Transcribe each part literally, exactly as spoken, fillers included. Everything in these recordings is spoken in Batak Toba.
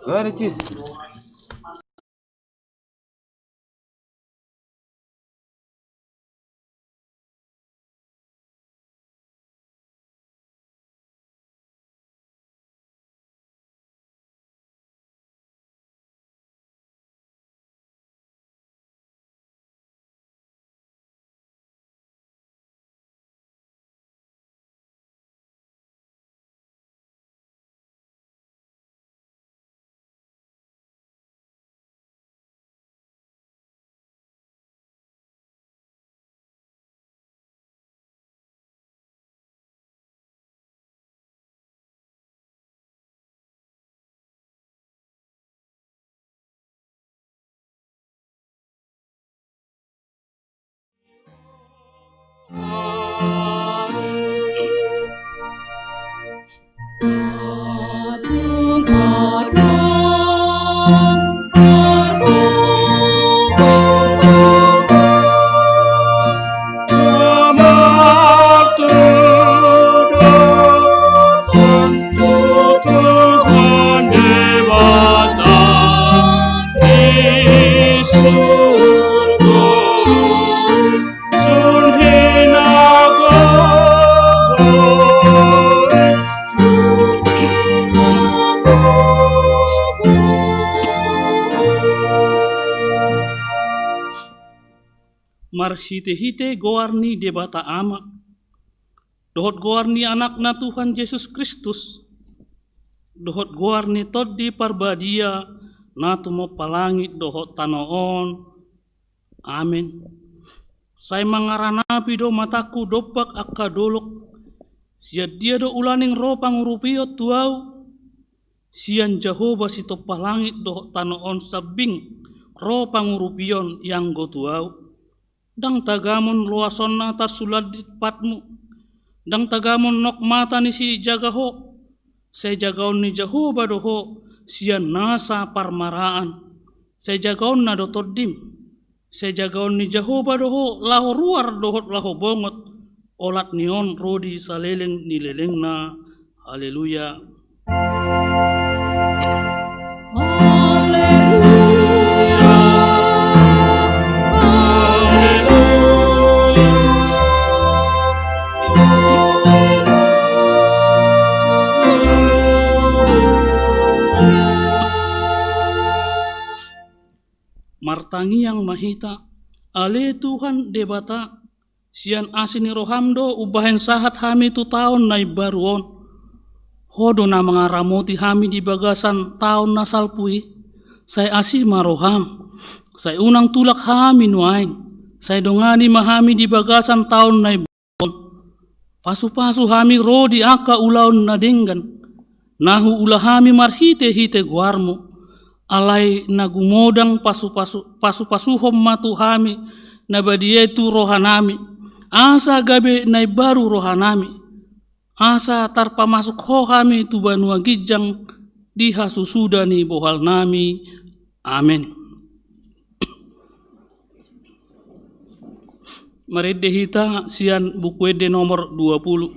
Where is this? Marhitehite goar ni Debata Ama, dohot goar ni Anakna Tuhan Jesus Kristus, dohot goar ni Tondi Parbadia na tumompa langit dohot tano on. Amen. Sai mangaranapi do matangku dompak angka dolok. Sian dia do ulaning ro pangurupion tu ahu? Sian Jahowa sitompa langit dohot tano on sambing ro pangurupion ianggo tu ahu. Ndang tagamon loasonna tarsulandit patmu, ndang tagamon nok mata ni sijaga ho. Sai jagaon ni Jahowa do ho sian nasa parmaraan. Sai jagaonna do tondim. Sai jagaon ni Jahowa do ho laho ruar dohot laho bongot, olat ni on ro di saleleng ni lelengna. Haleluya. Haleluya, haleluya, haleluya. Martangiang ma hita. Ale Tuhan Debata, sian asi ni roham do umbahen sahat hami tu taon na imbaru on. Ho do na mangaramoti hami di bagasan taon na salpu i. Sai asi ma roham. Sai unang tulak hami nuaeng. Sai dongani ma hami di bagasan taon na imbaru on. Pasupasu hami ro di angka ulaon na denggan na huula hami marhitehite goarmu. Alai na gumodang pasupasu, pasupasuhon ma tu hami na badia i tu rohanami, asa gabe na imbaru rohanami, asa tarpamasuk ho hami tu banua ginjang di hasusuda ni bohalnami. Amen. Marende hita sian Buku Ende nomor dua puluh.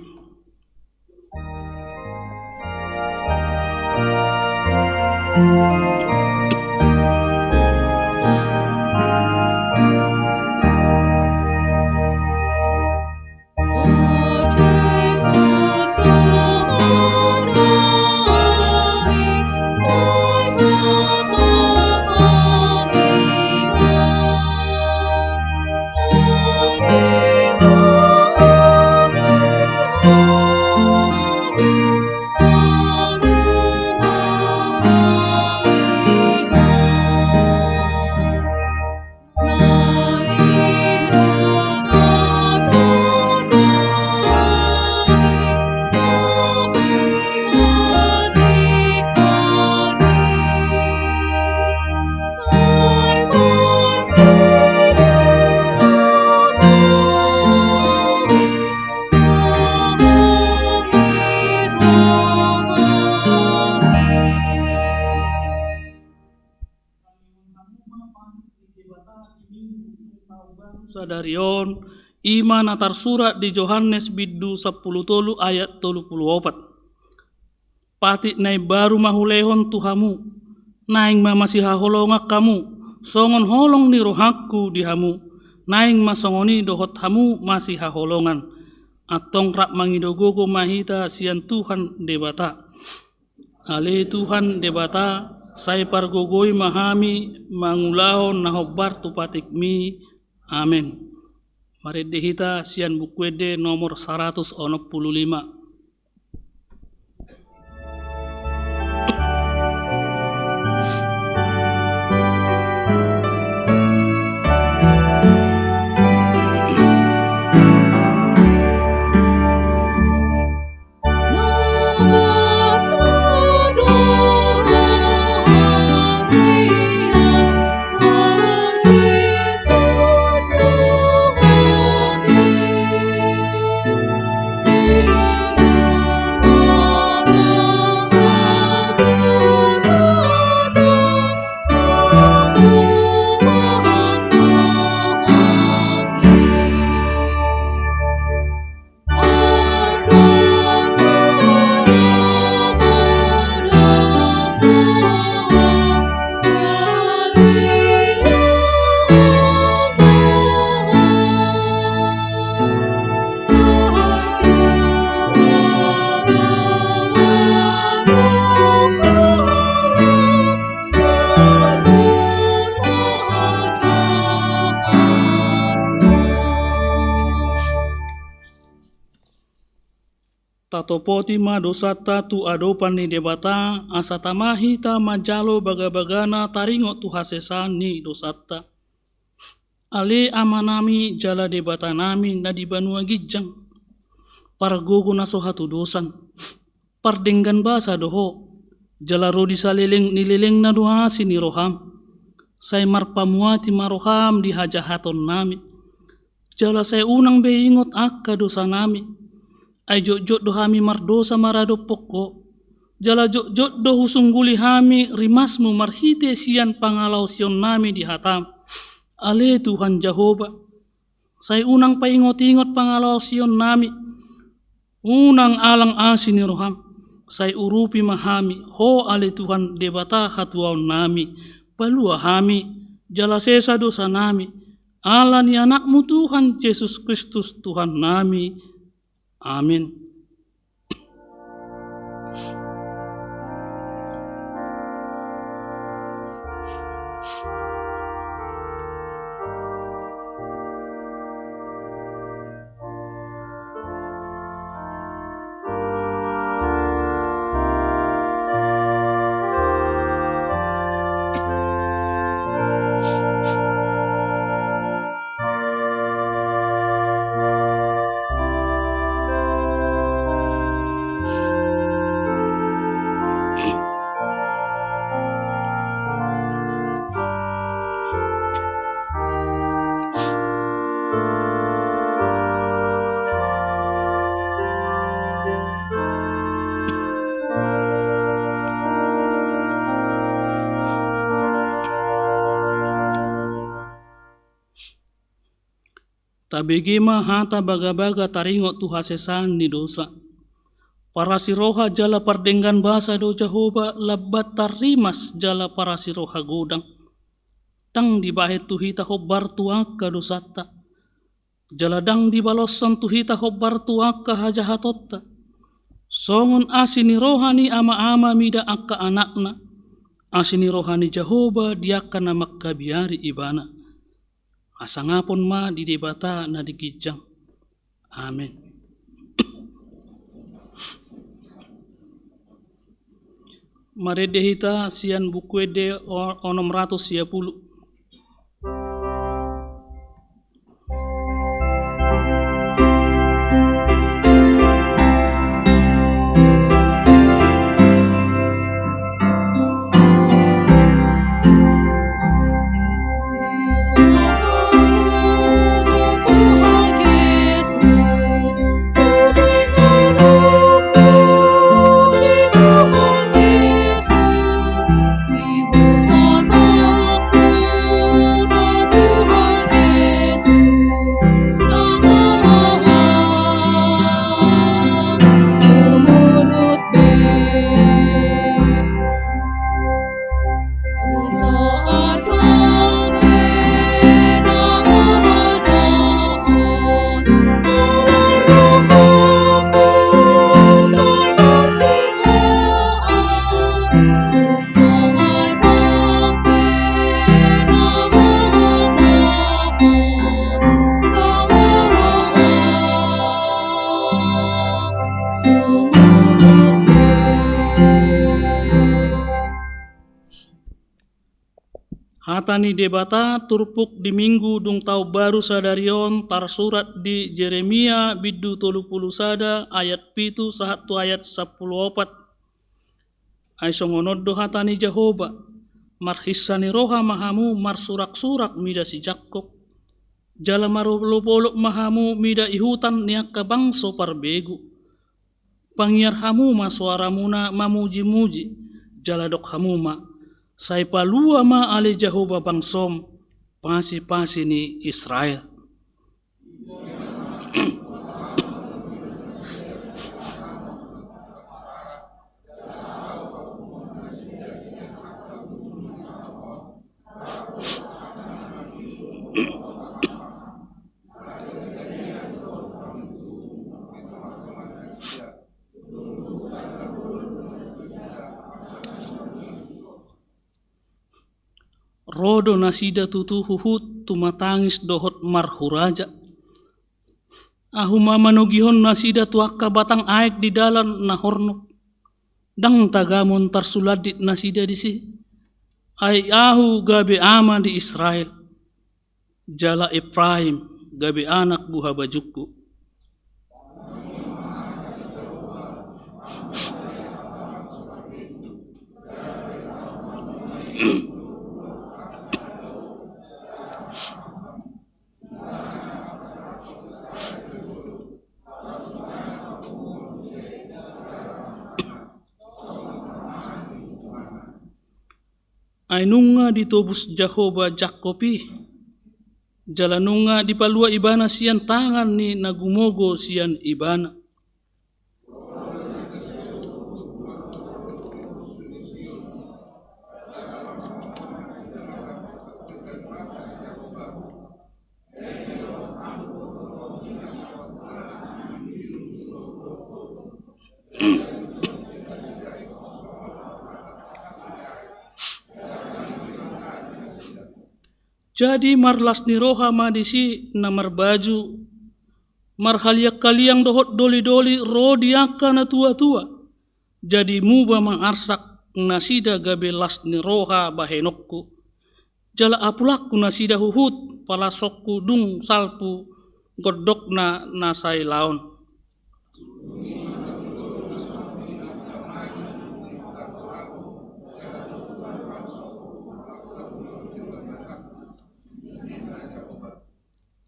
Sadari on, i ma na tarsurat di Johannes bindu sampulu tolu ayat tolu pulu opat. Patik na imbaru ma hulehon tu hamu, naeng ma masihaholongan hamu, songon holong ni rohangku di hamu, naeng ma songon i dohot hamu masihaholongan. Antong rap mangido gogo ma hita sian Tuhan Debata. Ale Tuhan Debata, sai pargogoi ma hami mangulahon na hombar tu patikmi. Amen. Marende hita sian Buku Ende nomor saratus onom pulu lima. Tatopoti ma dosanta tu adopan ni Debata, asa tama hita manjalo bagabagana taringot tu hasesaan ni dosanta. Ale Amanami jala Debatanami na di banua ginjang, pargogo na so hatudosan, pardenggan basa do Ho, jala ro di saleleng ni lelengna do asi ni roham. Sai marpamuati ma roham di hajahatonnami, jala sai unang be ingot angka dosanami. Ai jotjot do hami mardosa maradophon Ho, jala jotjot do husungguli hami rimasmu marhite sian pangalaosionnami di hatam. Ale Tuhan Jahowa, sai unang paingotingot pangalaosionnami, unang alang asi ni roham, sai urupi ma hami Ho ale Tuhan Debata hatuaonnami, palua hami, jala sesa dosanami, ala ni Anakmu Tuhan Jesus Kristus Tuhannami. Amen. Tabege ma hata bagabaga taringot tu hasesaan ni dosa. Parasi roha jala pardenggan basa do Jahowa, lambat tarrimas jala parasi roha godang. Ndang dibahen tu hita hombar tu angka dosanta, jala ndang dibaloshon tu hita hombar tu angka hajahatonta. Songon asi ni roha ni ama-ama mida angka anakna, asi ni roha ni Jahowa di angka na mangkabiari ibana. Hasangapon ma di Debata na di ginjang. Amen. Marende hita sian Buku Ende o-, onom ratus sia pulu. Hata ni Debata turpuk di Minggu dung taon baru sadari on tarsurat di Jeremia bindu tolu pulu sada ayat pitu sahat tu ayat sampulu opat. Ai songon on do hata ni Jahowa: Marhinsa ni roha ma hamu marsurak-surak mida si Jakkob, jala marolop-olop ma hamu mida ihutan ni angka bangso parbegu. Pangiar hamu ma soaramuna mamuji-muji, jala dok hamu ma: Sai palua ma ale Jahowa bangsom, pasi-pasi ni Israel. Ro do nasida tutu huhut tumatangis dohot marhuraja. Ahu ma manogihon nasida tu angka batang aek di dalan na hornop. Ndang tagamon tarsulandit nasida disi. Ai Ahu gabe ama di Israel, jala Efraim gabe anak buhabajungku. Ai nunga ditobus Jahowa Jakkob i, jala nunga dipalua Ibana sian tangan ni na gumogo sian Ibana. Jadi marlas ni roha ma disi na marbaju marhaliang-haliang dohot doli-doli ro di angka na tua-tua. Jadi muba ma arsak nasida gabe las ni roha bahenonku. Jala apulangku nasida huhut palasonku dung salpu gondokna na sai laon.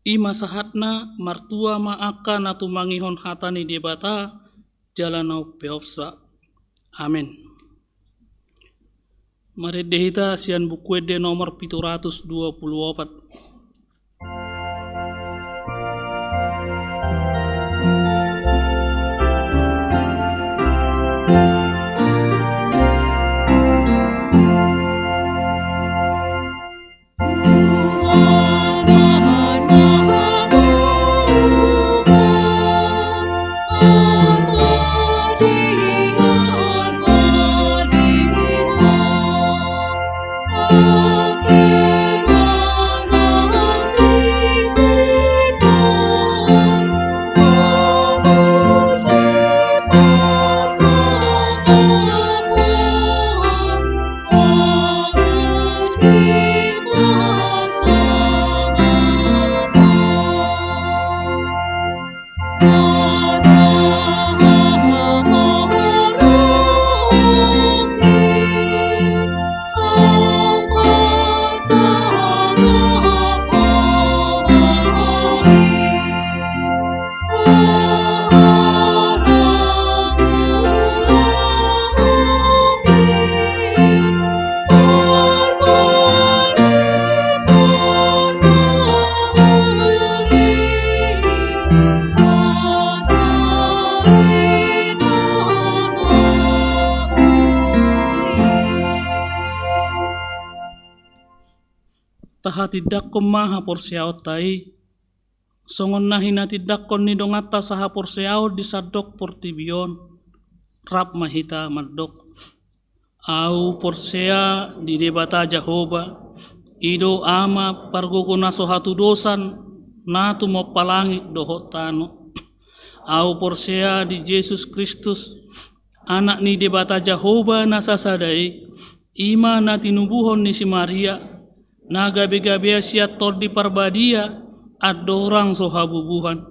I ma sahatna, martua ma angka na tumangihon hata ni Debata jala na umpeopsa. Amen. Marende hita sian Buku Ende nomor pitu ratus dua pulu opat. Tahatindangkon ma haporseaonta i, songon na hinatindangkon ni donganta sahaporseaon di sandok portibi on. Rap ma hita mandok: Ahu porsea di Debata Jahowa, i do Ama pargogo na so hatudosan, na tumompa langit dohot tano. Ahu porsea di Jesus Kristus, Anak ni Debata Jahowa na sasada i, i ma na tinubuhon ni si Maria, na gabe-gabean sian Tondi Parbadia andorang so habubuhan.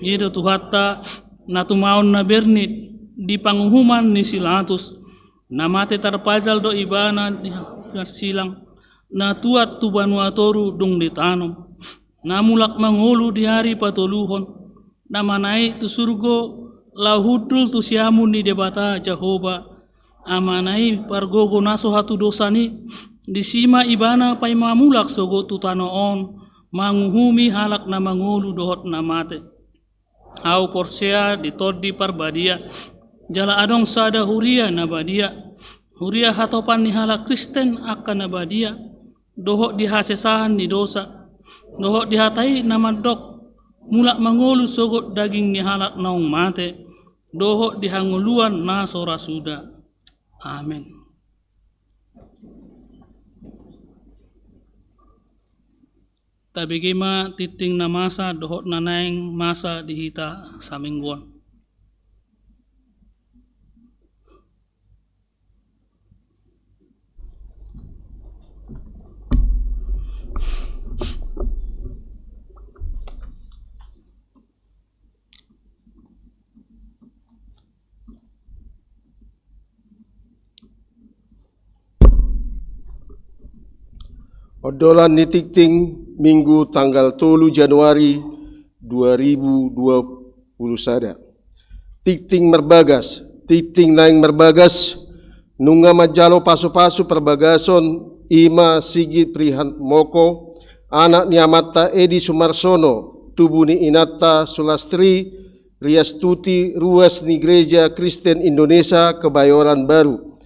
I do Tuhanta, na tumaon na bernit di panguhuman ni si Latus, na mate tarpajal do ibana di silang, na tuat tu banua toru dung ditanom, na mulak mangolu di ari patoluhon, na manaek tu surgo, laho hundul tu siamun ni Debata Jahowa, Amana i pargogo na so hatudosan i, disi ma ibana paima mulak sogot tu tano on, manguhumi halak na mangolu dohot na mate. Ahu porsea di Tondi Parbadia, jala adong sada huria na badia, huria hatopan ni halak Kristen angka na badia, dohot di hasesaan ni dosa, dohot di hata i na mandok, mulak mangolu sogot daging ni halak naung mate, dohot di hangoluan na so ra suda. Amen. Tabege ma tingting na masa dohot na naeng masa di hita samingguon. Ondolan ni tingting Minggu tanggal tolu Januari dua ribu dua puluh sada. Tingting marbagas, tingting naeng marbagas, nunga manjalo pasu-pasu parbagason, i ma Sigit Prihatmoko, anak ni amanta Edi Sumarsono, tubu ni inanta Sulastri Riastuti, ruas ni Gereja Kristen Indonesia Kebayoran Baru,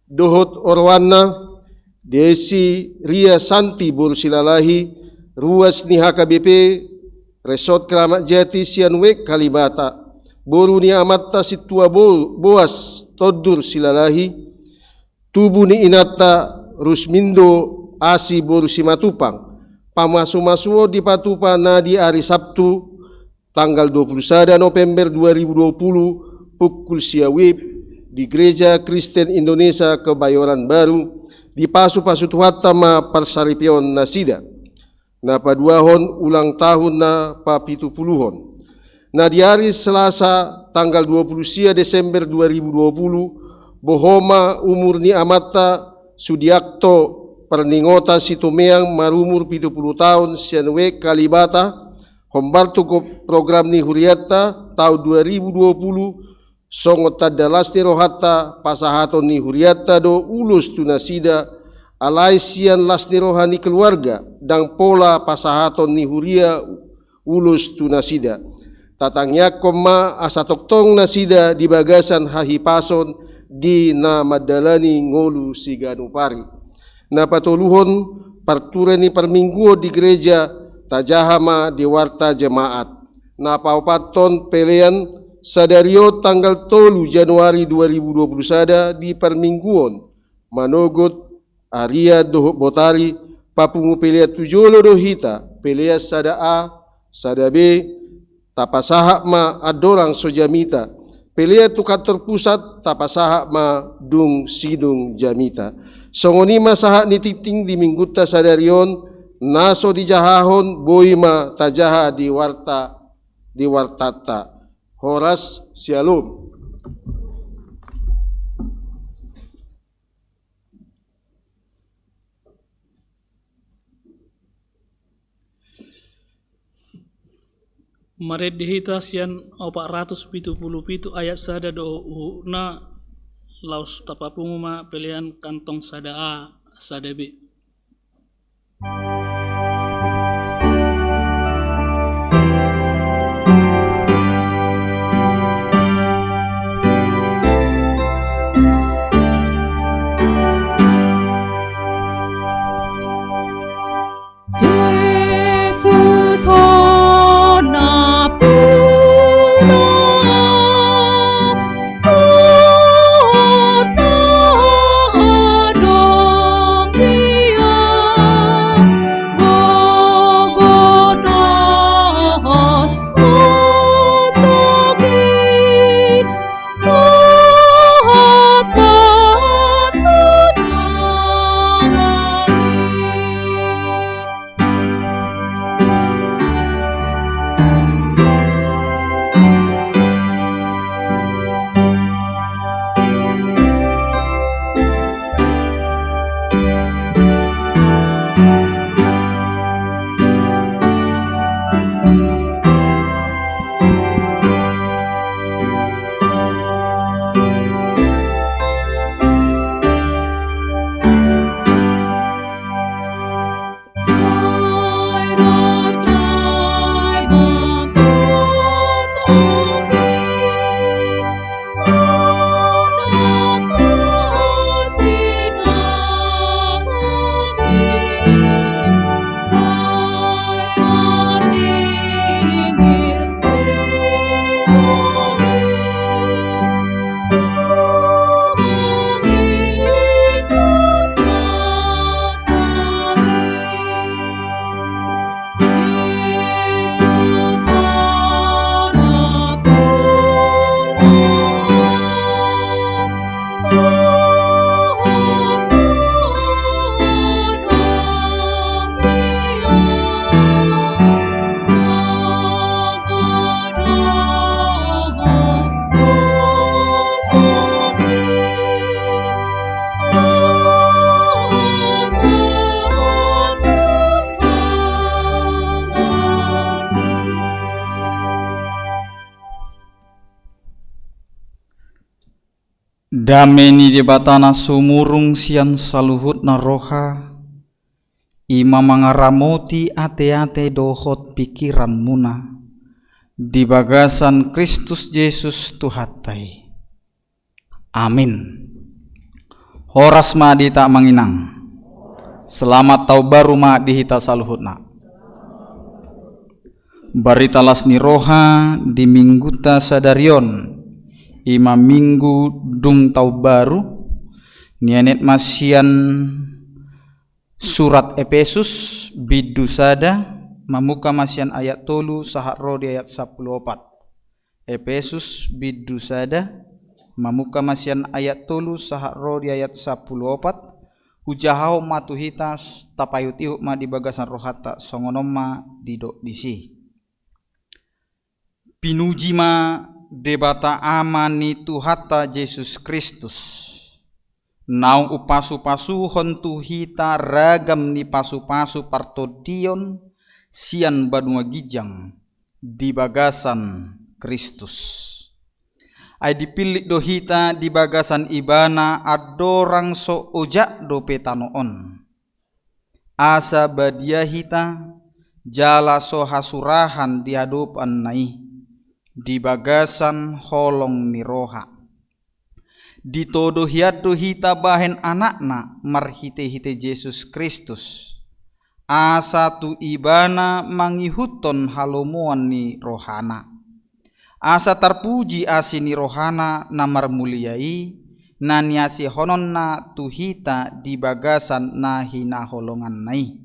dohot oroanna, Desi Ria Santi boru Silalahi, ruas ni H K B P Resort Keramat Jati sian W K Kalibata, boru ni amanta Sintua Bo-, Boas Tondur Silalahi, tubu ni inanta Rusmindo Asi boru Simatupang, pamasu-masuon dipatupa na di ari Sabtu, tanggal dua puluh sada November dua ribu dua puluh, pukul sia W I B di Gereja Kristen Indonesia Kebayoran Baru, dipasu-pasu Tuhanta ma parsaripeon nasida, na paduahon ulang tahun na papitupuluhon. Na di ari Selasa tanggal dua puluh sia Desember dua ribu dua puluh, bohoma umur ni amanta Sudiakto Parningotan Situmeang marumur pitu pulu taon sian W K Kalibata, hombar tu program ni hurianta taon dua ribu dua puluh, songon tanda las ni rohanta pasahaton ni hurianta do ulos tu nasida, alai sian las ni roha ni keluarga, ndang pola pasahaton ni huria ulos tu nasida. Tatangiangkon ma asa tongtong nasida di bagasan hahipason di na mandalani ngolu siganup ari. Na patoluhon, parture ni parmingguon di gereja, tajaha ma di warta jemaat. Na paopathon, pelean sadari on tanggal tolu Januari dua ribu dua puluh sada di parmingguon, manogot arian dohot botari, papungu pelean tu jolo do hita, pelean sada A, sada B, tapasahat ma andorang so jamita. Pelean tu kantor pusat, tapasahat ma dung sidung jamita. Songon i ma sahat ni tingting di minggunta sadari on, na so dijahahon boi ma tajaha di warta, di wartanta. Horas, syalom. Marende hita sian opat ratus pitu pulu pitu ayat sada dohot uhutna, laos tapapungu ma pelean kantong sada A, sada B. Dame ni Debata na sumurung sian saluhutna roha, i ma mangaramoti ateate dohot pingkiranmuna di bagasan Kristus Jesus Tuhanta i. Amin. Horas ma di hita amang inang. Selamat taon baru ma di hita saluhutna. Barita las ni roha di mingguta sadari on, i ma minggu dung taon baru, nienet ma sian surat Epesus, bindu sada, mamungka ma sian ayat tolu sahat ro di ayat sampulu opat. Epesus, bindu sada, mamungka ma sian ayat tolu sahat ro di ayat sampulu opat. Hujahahon ma tu hita, tapaihutihut ma di bagasan rohanta, songon on ma didok disi. Pinuji ma Debata Ama ni Tuhanta Jesus Kristus, naung umpasupasuhon tu hita ragam ni pasupasu partondion sian banua ginjang di bagasan Kristus. Ai dipillit do hita di bagasan Ibana andorang so ojak dope tano on, asa badia hita jala so hasurahan di adopanna i di bagasan holong ni roha. Ditodo hian do hita bahen anakna marhitehite Jesus Kristus, asa tu Ibana mangihuthon halomoan ni rohana. Asa tarpuji asi ni rohana na marmulia i, na niasehononna tu hita di bagasan na hinaholonganna i.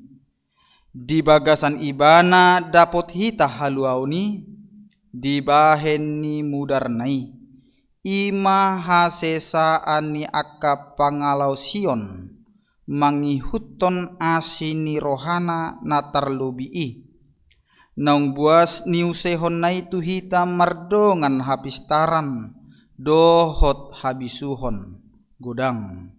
Di bagasan Ibana dapot hita haluaon i, dibahen ni mudarna i, i ma hasesaan ni angka pangalaosion, mangihuthon asi ni rohana na tarlobi i. Naung buas niusehonna i tu hita mardongan hapistaran dohot habisuhon godang.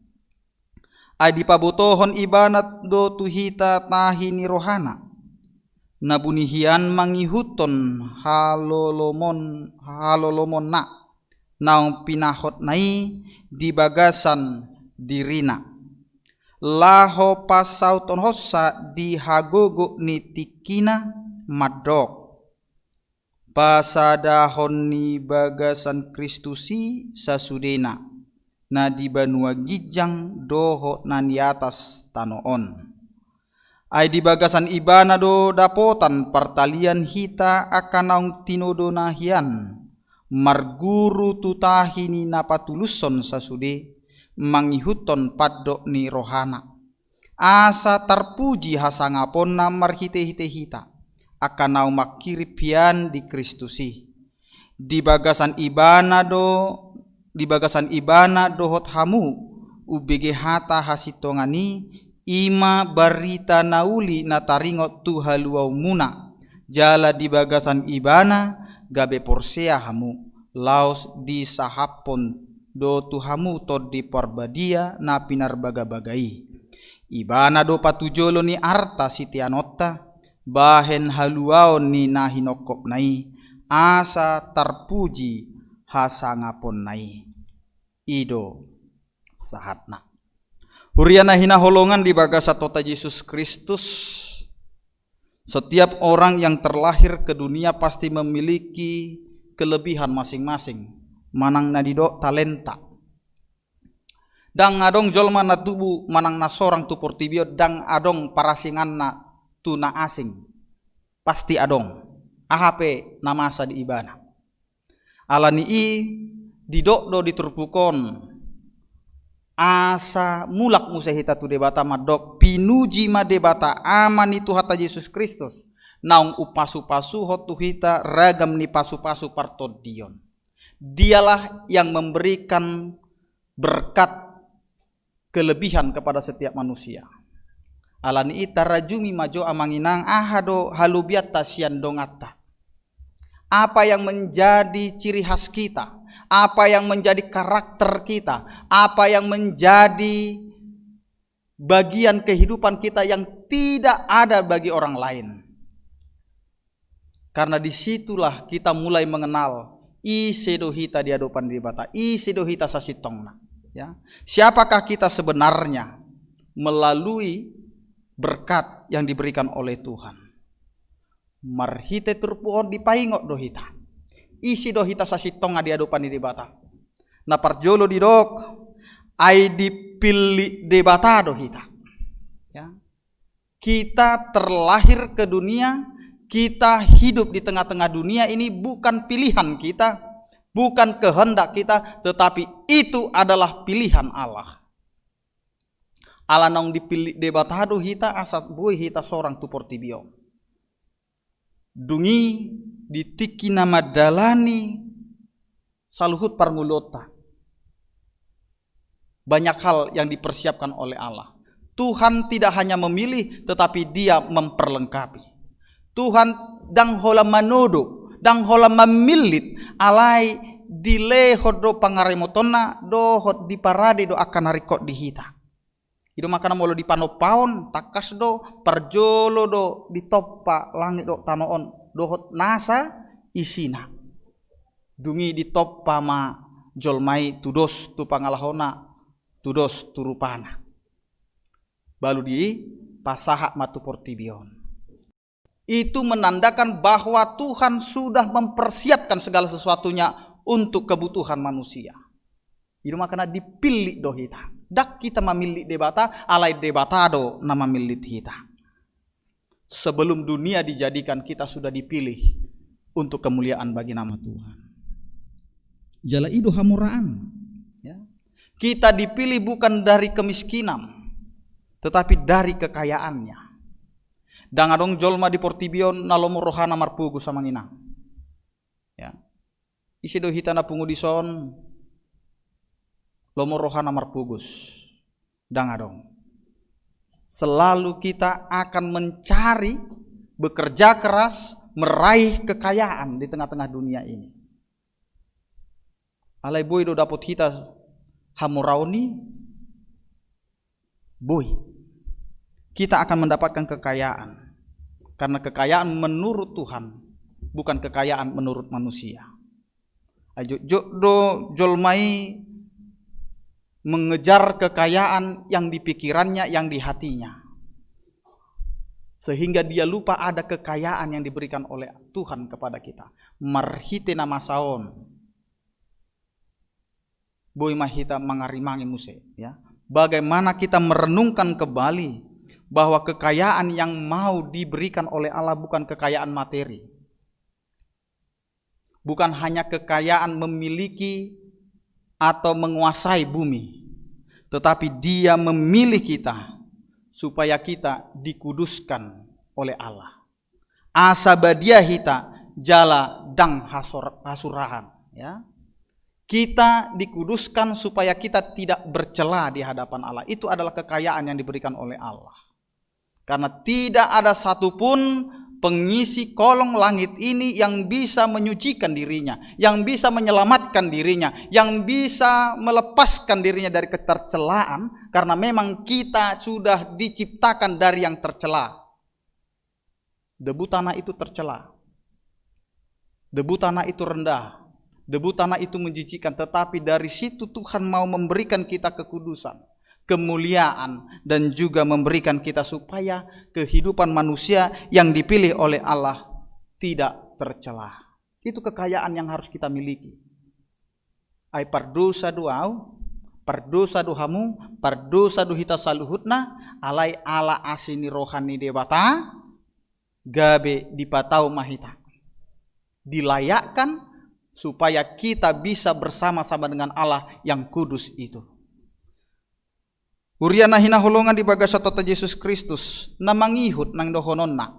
Ai dipabotohon Ibana do tu hita tahi ni rohana, na buni hian mangihuthon halolomon-, halolomonna, naung pinahotna i di bagasan dirina. Laho pasauthonhonsa di hagogoon ni tingkina mandok: Pasadahon ni bagasan Kristus i sasudena, na di banua ginjang dohot na di atas tano on. Ai di bagasan Ibana do dapotan partalian hita angka naung tinodona hian, marguru tu tahi ni na patulushon sasude, mangihuthon pandok ni rohana. Asa tarpuji hasangaponna marhitehite hita, angka naung manghirim hian di Kristus i. Di bagasan Ibana do, di bagasan Ibana dohot hamu, umbege hata hasintongan i, i ma barita na uli na taringot tu haluaonmuna, jala di bagasan Ibana gabe porsea hamu, laos disahaphon do tu hamu Tondi Parbadia na pinarbagabaga i. Ibana do patujolo ni arta siteanonta, bahen haluaon ni na hinongkopna i, asa tarpuji hasangaponna i. I do sahatna. Huria na hinaholongan di bagasan Tuhanta Jesus Kristus, setiap orang yang terlahir ke dunia pasti memiliki kelebihan masing-masing, manang na didok talenta. Ndang adong jolma na tubu manang na sorang tu portibi on ndang adong parasinganna tu na asing. Pasti adong. Aha pe na masa di ibana. Ala ni i didok do di turpuk on, asa mulak muse hita tu Debata mandok, pinuji ma Debata Ama ni Tuhanta Jesus Kristus, naung umpasupasuhon tu hita ragam ni pasupasu partondion. Dialah yang memberikan berkat kelebihan kepada setiap manusia. Ala ni i tarajumi ma jo amang inang aha do halobianta sian donganta. Apa yang menjadi ciri khas kita, apa yang menjadi karakter kita, apa yang menjadi bagian kehidupan kita yang tidak ada bagi orang lain. Karena di situlah kita mulai mengenal ise do hita di adopan Debata, ise do hita sasintongna. Ya. Siapakah kita sebenarnya melalui berkat yang diberikan oleh Tuhan? Marhite turpuk on dipaingot do hita. Ise do hita sasintongna di adopan ni Debata? Na parjolo didok, ai dipillit Debata do hita. Ya. Kita terlahir ke dunia, kita hidup di tengah-tengah dunia ini bukan pilihan kita, bukan kehendak kita, tetapi itu adalah pilihan Allah. Ala naung dipillit Debata do hita asa boi hita sorang tu portibi on. Dung i di tingki na mandalani saluhut parngoluonta, banyak hal yang dipersiapkan oleh Allah. Tuhan tidak hanya memilih, tetapi Dia memperlengkapi. Tuhan ndang holan manodo, ndang holan mamillit, alai dilehon do pangaremotonna dohot diparade do angka na ringkot di hita. I do makana molo di panompaon, tangkas do, parjolo do ditompa langit dohot tano on dohot nasa isina. Dung i ditompa ma jolma i tudos tu pangalahona, tudos tu rupana. Baru dipasahat ma tu portibi on. Itu menandakan bahwa Tuhan sudah mempersiapkan segala sesuatunya untuk kebutuhan manusia. I do makana dipillit do hita. Ndang hita mamillit Debata, alai Debata do na mamillit hita. Sebelum dunia dijadikan, kita sudah dipilih untuk kemuliaan bagi nama Tuhan. Jala i do hamuraan. Ya. Kita dipilih bukan dari kemiskinan, tetapi dari kekayaannya. Ndang adong jolma di portibi on na lomo rohana marpogos, amang inang. Ya. Ise do hita na pungu dison lomo rohana marpogos? Ndang adong. Selalu kita akan mencari, bekerja keras, meraih kekayaan di tengah-tengah dunia ini. Alai boi do dapot hita hamuraon i? Boi. Kita akan mendapatkan kekayaan. Karena kekayaan menurut Tuhan, bukan kekayaan menurut manusia. Ai jotjot do jolma i mengejar kekayaan yang di pikirannya, yang di hatinya. Sehingga dia lupa ada kekayaan yang diberikan oleh Tuhan kepada kita. Marhite na masa on, boi ma hita mangarimangi muse, ya. Bagaimana kita merenungkan kembali bahwa kekayaan yang mau diberikan oleh Allah bukan kekayaan materi. Bukan hanya kekayaan memiliki atau menguasai bumi, tetapi Dia memilih kita supaya kita dikuduskan oleh Allah. Asa badia hita jala ndang hasor-, hasurahan, ya. Kita dikuduskan supaya kita tidak bercela di hadapan Allah. Itu adalah kekayaan yang diberikan oleh Allah. Karena tidak ada satupun pengisi kolong langit ini yang bisa menyucikan dirinya, yang bisa menyelamatkan dirinya, yang bisa melepaskan dirinya dari ketercelaan, karena memang kita sudah diciptakan dari yang tercela. Debu tanah itu tercela. Debu tanah itu rendah. Debu tanah itu menjijikkan. Tetapi dari situ Tuhan mau memberikan kita kekudusan, kemuliaan, dan juga memberikan kita supaya kehidupan manusia yang dipilih oleh Allah tidak tercela. Itu kekayaan yang harus kita miliki. Ai pardosa do au, pardosa do hamu, pardosa do hita saluhutna, alai ala asi ni roha ni Debata, gabe dipatau ma hita. Dilayakkan supaya kita bisa bersama-sama dengan Allah yang kudus itu. Huria na hinaholongan di bagasan Tuhanta Jesus Kristus, na mangihut nang dohononna.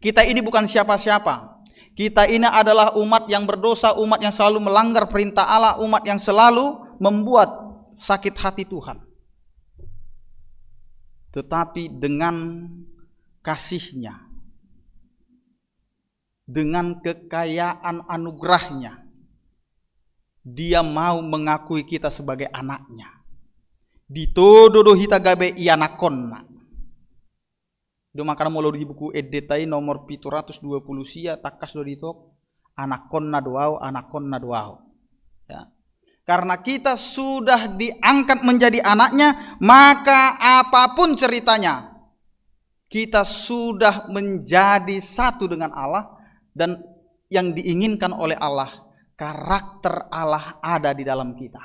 Kita ini bukan siapa-siapa. Kita ini adalah umat yang berdosa, umat yang selalu melanggar perintah Allah, umat yang selalu membuat sakit hati Tuhan. Tetapi dengan kasih-Nya, dengan kekayaan anugerah-Nya, Dia mau mengakui kita sebagai anak-Nya. Ditodo do hita gabe ianakhonna. I do makana molo di buku Endenta i nomor pitu ratus dua puluh sia, tangkas do didok, anakhonna do au, anakhonna do au. Ya. Karena kita sudah diangkat menjadi anaknya, maka apapun ceritanya, kita sudah menjadi satu dengan Allah, dan yang diinginkan oleh Allah, karakter Allah ada di dalam kita.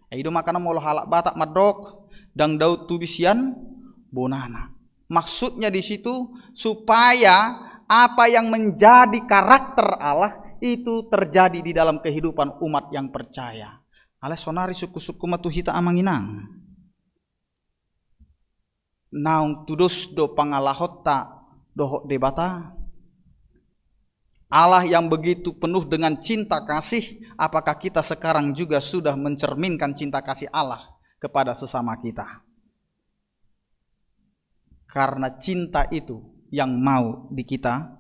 I do makana molo halak Batak mandok, ndang dao tubi sian bonana. Maksudnya di situ supaya apa yang menjadi karakter Allah itu terjadi di dalam kehidupan umat yang percaya. Alai sonari sungkun-sungkun ma tu hita amang inang. Naung tudos do pangalahonta dohot Debata? Allah yang begitu penuh dengan cinta kasih, apakah kita sekarang juga sudah mencerminkan cinta kasih Allah kepada sesama kita? Karena cinta itu yang mau di kita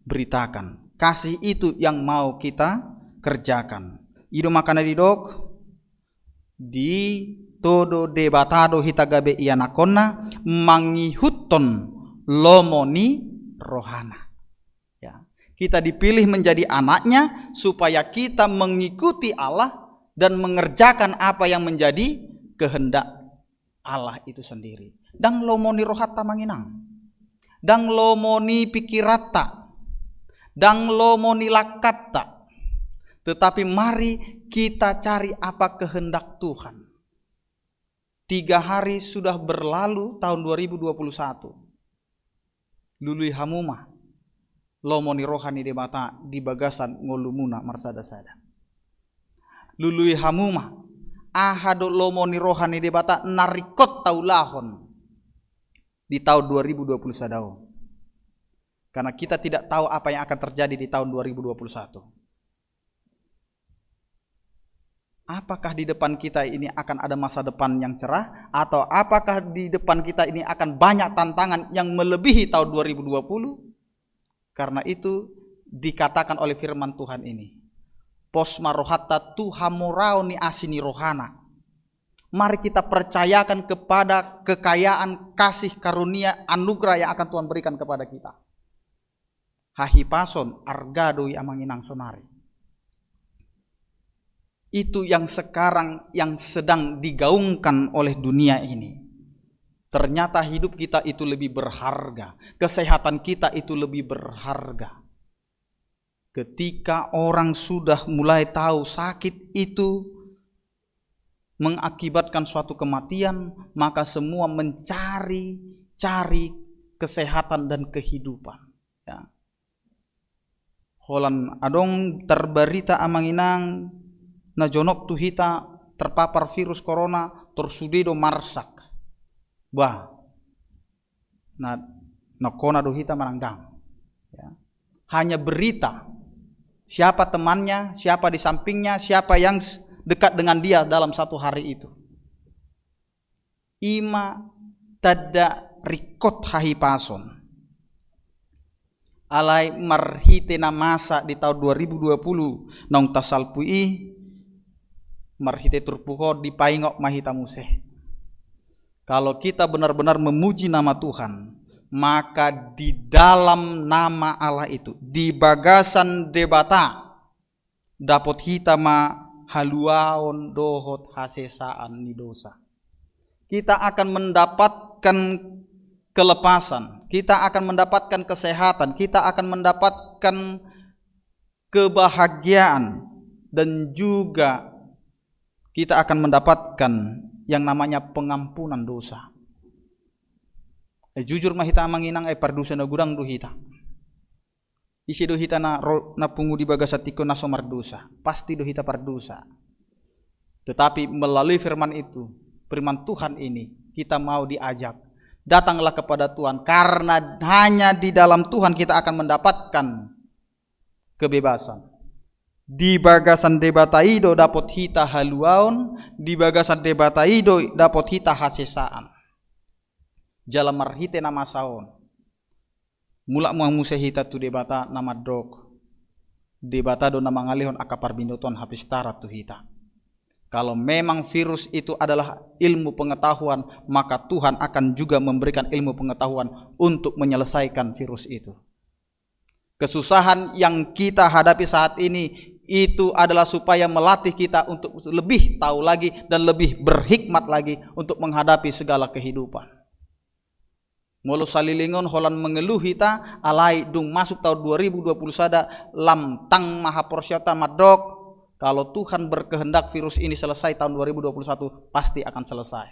beritakan. Kasih itu yang mau kita kerjakan. I do makana didok, ditodo Debata do hita gabe ianakhonna, mangihuthon lomo ni rohana. Ya. Kita dipilih menjadi anaknya supaya kita mengikuti Allah dan mengerjakan apa yang menjadi kehendak Allah itu sendiri. Ndang lomo ni rohanta amang inang. Ndang lomo ni pikiranta. Ndang lomo ni langkanta. Tetapi mari kita cari apa kehendak Tuhan. Tiga hari sudah berlalu tahun dua ribu dua puluh satu. Lului hamu ma lomo ni roha ni Debata di bagasan ngolumuna marsada-sada. Lului hamu ma aha do lomo ni roha ni Debata na ringkot taulahon di tahun dua ribu dua puluh satu on. Karena kita tidak tahu apa yang akan terjadi di tahun dua ribu dua puluh satu. Apakah di depan kita ini akan ada masa depan yang cerah, atau apakah di depan kita ini akan banyak tantangan yang melebihi tahun dua ribu dua puluh? Karena itu dikatakan oleh firman Tuhan ini, pos ma rohanta tu hamoraon ni asi ni rohana. Mari kita percayakan kepada kekayaan kasih karunia anugerah yang akan Tuhan berikan kepada kita. Hahipason, arga do i amang inang sonari. Itu yang sekarang, yang sedang digaungkan oleh dunia ini. Ternyata hidup kita itu lebih berharga, kesehatan kita itu lebih berharga. Ketika orang sudah mulai tahu sakit itu mengakibatkan suatu kematian, maka semua mencari-cari kesehatan dan kehidupan. Ya. Holan adong tarbarita amang inang na jonok tu hita terpapar virus corona, tor sude do marsak. Bah, na, na kona do hita manang ndang. Ya. Hanya berita. Siapa temannya, siapa di sampingnya, siapa yang s-, dekat dengan dia dalam satu hari itu. I ma tanda ringkot hahipason. Alai marhite na masa di tahun dua ribu dua puluh naung tasalpu i, marhite turpuk on dipaingot ma hita muse. Kalau kita benar-benar memuji nama Tuhan, maka di dalam nama Allah itu, di bagasan Debata, dapot hita ma haluaon dohot hasesaan ni dosa. Kita akan mendapatkan kelepasan, kita akan mendapatkan kesehatan, kita akan mendapatkan kebahagiaan, dan juga kita akan mendapatkan yang namanya pengampunan dosa. Eh, jujur ma hita amang inang, eh, pardosa na godang do hita. Ise do hita na ro-, na pungu di bagasan tingki on na so mardosa? Pasti do hita pardosa. Tetapi melalui firman itu, firman Tuhan ini, kita mau diajak, datanglah kepada Tuhan, karena hanya di dalam Tuhan kita akan mendapatkan kebebasan. Di bagasan Debata i do dapot hita haluaon, di bagasan Debata i do dapot hita hasesaan. Jala marhite na masa on, mulak ma muse hita tu Debata na mandok, Debata do na mangalehon angka parbinotoan hapistaran tu hita. Kalau memang virus itu adalah ilmu pengetahuan, maka Tuhan akan juga memberikan ilmu pengetahuan untuk menyelesaikan virus itu. Kesusahan yang kita hadapi saat ini, Itu adalah supaya melatih kita untuk lebih tahu lagi dan lebih berhikmat lagi untuk menghadapi segala kehidupan. Molo saleleng on holan mengeluh hita, alai dung masuk tahun dua ribu dua puluh sada, lam tang ma haporseaonta mandok, kalau Tuhan berkehendak virus ini selesai tahun dua ribu dua puluh satu, pasti akan selesai.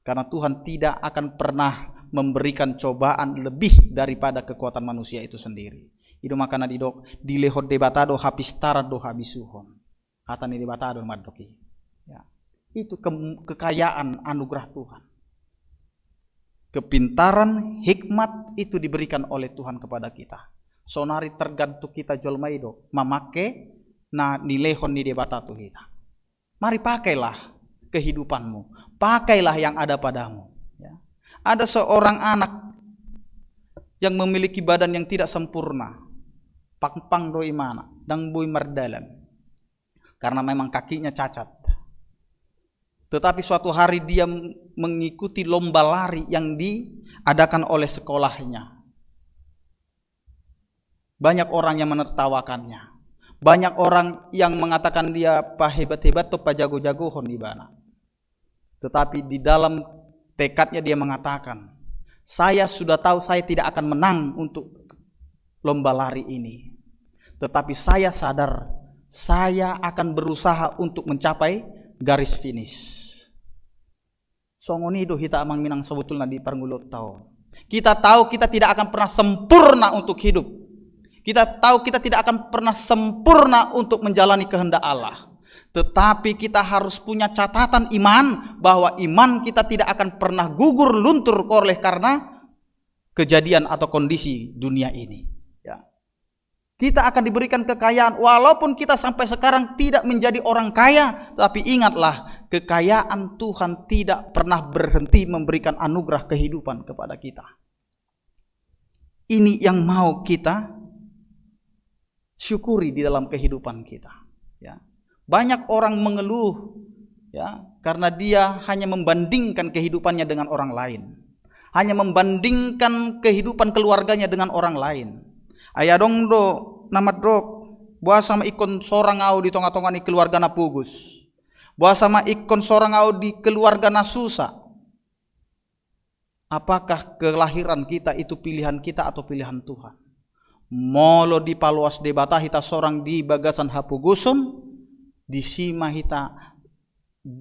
Karena Tuhan tidak akan pernah memberikan cobaan lebih daripada kekuatan manusia itu sendiri. I do makana didok, dilehon Debata do hapistaran do habisuhon. Hata ni Debata do mandok i. Ya. Itu ke-, kekayaan anugerah Tuhan. Kepintaran, hikmat itu diberikan oleh Tuhan kepada kita. Sonari tergantung kita jolma i do mamangke na nilehon ni Debata tu hita. Mari pakailah kehidupanmu, pakailah yang ada padamu. Ya. Ada seorang anak yang memiliki badan yang tidak sempurna, pangpang do imana, ndang boi mardalan, karena memang kakinya cacat. Tetapi suatu hari dia mengikuti lomba lari yang diadakan oleh sekolahnya. Banyak orang yang menertawakannya. Banyak orang yang mengatakan dia pahebat-hebat tu pajago-jagohon ibana. Tetapi di dalam tekadnya dia mengatakan, "Saya sudah tahu saya tidak akan menang untuk lomba lari ini. Tetapi saya sadar, saya akan berusaha untuk mencapai garis finish." Songon i do hita amang inang sabotulna di parngoluonta on. Kita tahu kita tidak akan pernah sempurna untuk hidup. Kita tahu kita tidak akan pernah sempurna untuk menjalani kehendak Allah. Tetapi kita harus punya catatan iman, bahwa iman kita tidak akan pernah gugur luntur oleh karena kejadian atau kondisi dunia ini. Ya. Kita akan diberikan kekayaan, walaupun kita sampai sekarang tidak menjadi orang kaya, tapi ingatlah, kekayaan Tuhan tidak pernah berhenti memberikan anugerah kehidupan kepada kita. Ini yang mau kita syukuri di dalam kehidupan kita. Ya. Banyak orang mengeluh, ya, karena dia hanya membandingkan kehidupannya dengan orang lain. Hanya membandingkan kehidupan keluarganya dengan orang lain. Ai adong do na mandok, "Boasa ma ingkon sorang au di tonga-tonga ni keluarga na pogos? Boasa ma ingkon sorang au di keluarga na susa?" Apakah kelahiran kita itu pilihan kita atau pilihan Tuhan? Molo dipaloas Debata hita sorang di bagasan hapogoson, disi ma hita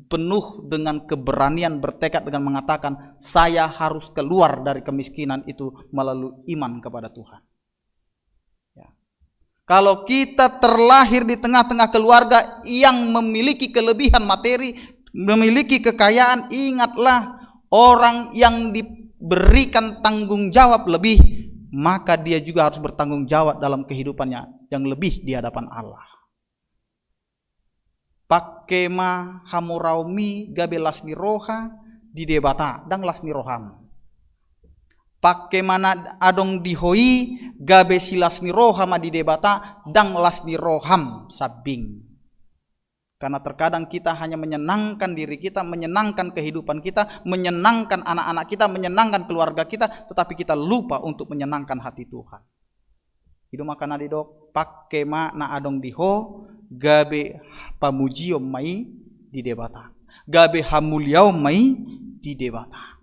penuh dengan keberanian, bertekad dengan mengatakan, "Saya harus keluar dari kemiskinan itu melalui iman kepada Tuhan." Ya. Kalau kita terlahir di tengah-tengah keluarga yang memiliki kelebihan materi, memiliki kekayaan, ingatlah, orang yang diberikan tanggung jawab lebih, maka dia juga harus bertanggung jawab dalam kehidupannya yang lebih di hadapan Allah. Pangke ma hamoraonmi gabe las ni roha di Debata, ndang las ni roham. Pangke ma na adong di ho i gabe silas ni roha ma di Debata, ndang las ni roham sambing. Karena terkadang kita hanya menyenangkan diri kita, menyenangkan kehidupan kita, menyenangkan anak-anak kita, menyenangkan keluarga kita, tetapi kita lupa untuk menyenangkan hati Tuhan. I do makana didok, pangke ma na adong di ho, gabe pamujion ma i di Debata. Gabe hamuliaon ma i di Debata.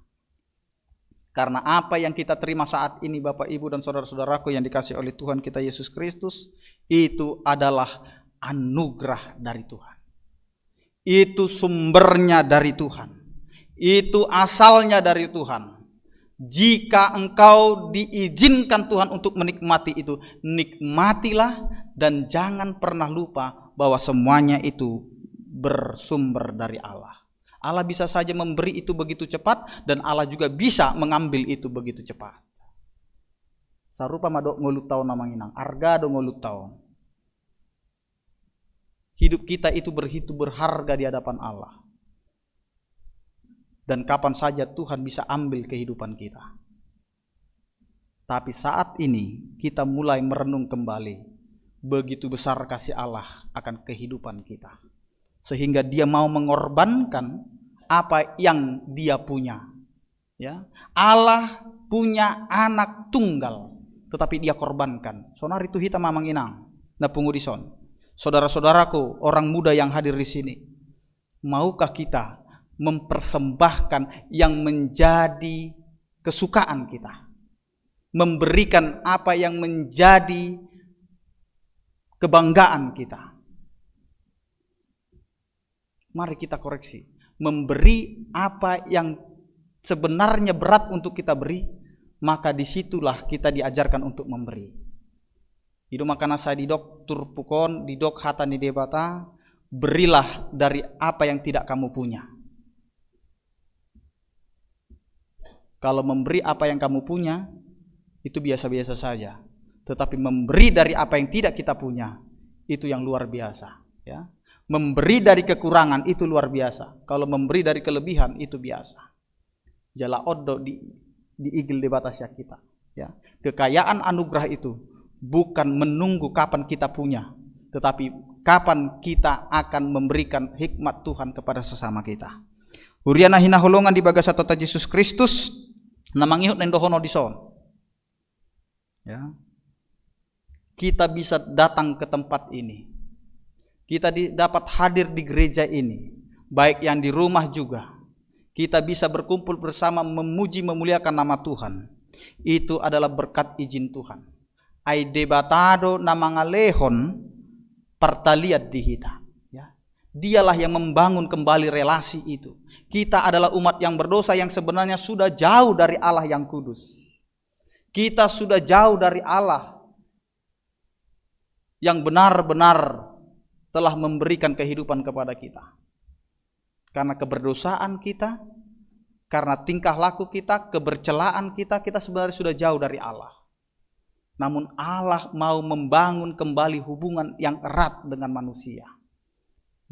Karena apa yang kita terima saat ini, Bapak, Ibu, dan saudara-saudaraku yang dikasihi oleh Tuhan kita Yesus Kristus, itu adalah anugerah dari Tuhan. Itu sumbernya dari Tuhan. Itu asalnya dari Tuhan. Jika engkau diizinkan Tuhan untuk menikmati itu, nikmatilah dan jangan pernah lupa bahwa semuanya itu bersumber dari Allah. Allah bisa saja memberi itu begitu cepat, dan Allah juga bisa mengambil itu begitu cepat. Sarupa ma dohot ngolunta on, amang inang, arga do ngolunta on. Hidup kita itu begitu berharga di hadapan Allah. Dan kapan saja Tuhan bisa ambil kehidupan kita. Tapi saat ini kita mulai merenung kembali begitu besar kasih Allah akan kehidupan kita. Sehingga Dia mau mengorbankan apa yang Dia punya. Ya, Allah punya anak tunggal, tetapi Dia korbankan. Sonari tu hita ma, amang inang na pungu dison. Saudara-saudaraku, orang muda yang hadir di sini, maukah kita mempersembahkan yang menjadi kesukaan kita, memberikan apa yang menjadi kebanggaan kita? Mari kita koreksi. Memberi apa yang sebenarnya berat untuk kita beri, maka disitulah kita diajarkan untuk memberi. I do makana sai didok turpuk on, didok hata ni Debata, berilah dari apa yang tidak kamu punya. Kalau memberi apa yang kamu punya, itu biasa-biasa saja. Tetapi memberi dari apa yang tidak kita punya, itu yang luar biasa, ya. Memberi dari kekurangan itu luar biasa. Kalau memberi dari kelebihan itu biasa. Jala on do di, diigil Debata sian hita, ya. Kekayaan anugerah itu bukan menunggu kapan kita punya, tetapi kapan kita akan memberikan hikmat Tuhan kepada sesama kita. Huria na hinaholongan di bagasan Tuhan Jesus Kristus, na mangihut na indohonon dison. Ya. Kita bisa datang ke tempat ini. Kita di, dapat hadir di gereja ini, baik yang di rumah juga. Kita bisa berkumpul bersama memuji memuliakan nama Tuhan. Itu adalah berkat izin Tuhan. Ai Debata do na mangalehon partalian di hita. Ya. Dialah yang membangun kembali relasi itu. Kita adalah umat yang berdosa yang sebenarnya sudah jauh dari Allah yang kudus. Kita sudah jauh dari Allah yang benar-benar telah memberikan kehidupan kepada kita. Karena keberdosaan kita, karena tingkah laku kita, kebercelaan kita, kita sebenarnya sudah jauh dari Allah. Namun Allah mau membangun kembali hubungan yang erat dengan manusia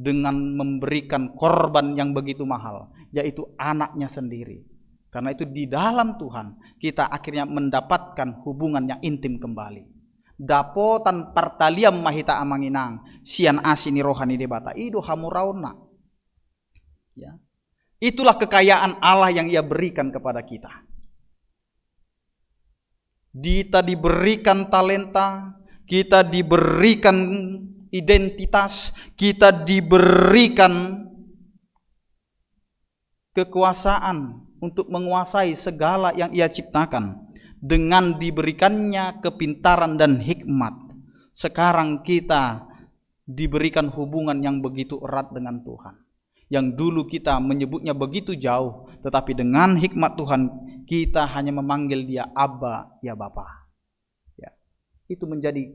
dengan memberikan korban yang begitu mahal, yaitu anaknya sendiri. Karena itu di dalam Tuhan kita akhirnya mendapatkan hubungan yang intim kembali. Dapotan partalian ma hita amang inang sian asi ni roha ni Debata. I do hamuraonna. Ya. Itulah kekayaan Allah yang Ia berikan kepada kita. Kita diberikan talenta, kita diberikan identitas, kita diberikan kekuasaan untuk menguasai segala yang Ia ciptakan dengan diberikannya kepintaran dan hikmat. Sekarang kita diberikan hubungan yang begitu erat dengan Tuhan. Yang dulu kita menyebutnya begitu jauh, tetapi dengan hikmat Tuhan, kita hanya memanggil Dia Abba, ya Bapa. Ya. Itu menjadi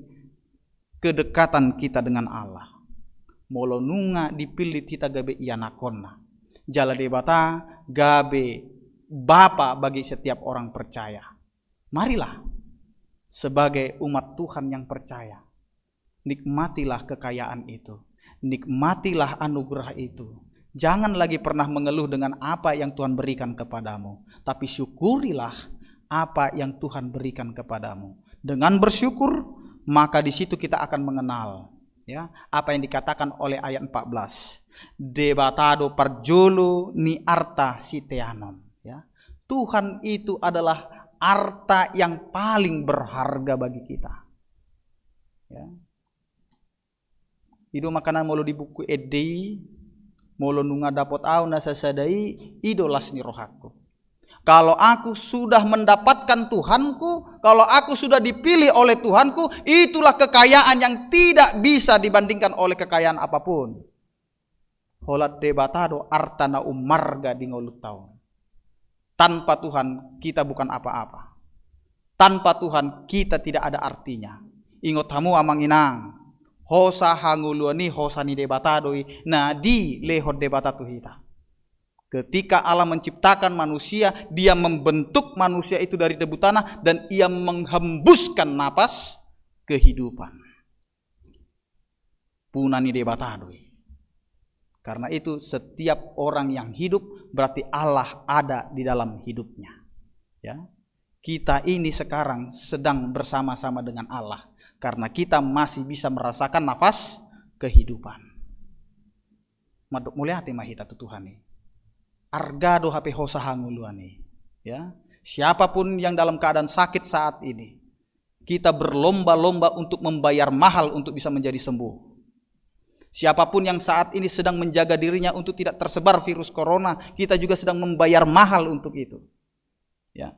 kedekatan kita dengan Allah. Molo nunga dipillit hita gabe ianakhonna, jala Debata gabe Bapa bagi setiap orang percaya. Marilah, sebagai umat Tuhan yang percaya, nikmatilah kekayaan itu. Nikmatilah anugerah itu. Jangan lagi pernah mengeluh dengan apa yang Tuhan berikan kepadamu, tapi syukurilah apa yang Tuhan berikan kepadamu. Dengan bersyukur, maka di situ kita akan mengenal, ya, apa yang dikatakan oleh ayat empat belas. Debata do parjolo ni arta siteanon, ya. Tuhan itu adalah arta yang paling berharga bagi kita. Ya. I do makana molo di buku ende i, molo nunga dapot ahu na sasada i, i do las ni rohangku. Kalau aku sudah mendapatkan Tuhanku, kalau aku sudah dipilih oleh Tuhanku, itulah kekayaan yang tidak bisa dibandingkan oleh kekayaan apapun. Holan Debata do arta na ummarga di ngolunta on. Tanpa Tuhan, kita bukan apa-apa. Tanpa Tuhan, kita tidak ada artinya. Ingot hamu amang inang, hosa hangoluan i hosa ni Debata do i, na dilehon Debata tu hita. Ketika Allah menciptakan manusia, Dia membentuk manusia itu dari debu tanah dan Ia menghembuskan napas kehidupan. Puna ni Debata do i. Karena itu, setiap orang yang hidup berarti Allah ada di dalam hidupnya. Ya. Kita ini sekarang sedang bersama-sama dengan Allah karena kita masih bisa merasakan nafas kehidupan. Mandok mauliate ma hita tu Tuhan i. Arga do hape hosa hangoluan i. Ya. Siapapun yang dalam keadaan sakit saat ini, kita berlomba-lomba untuk membayar mahal untuk bisa menjadi sembuh. Siapapun yang saat ini sedang menjaga dirinya untuk tidak tersebar virus corona, kita juga sedang membayar mahal untuk itu. Ya.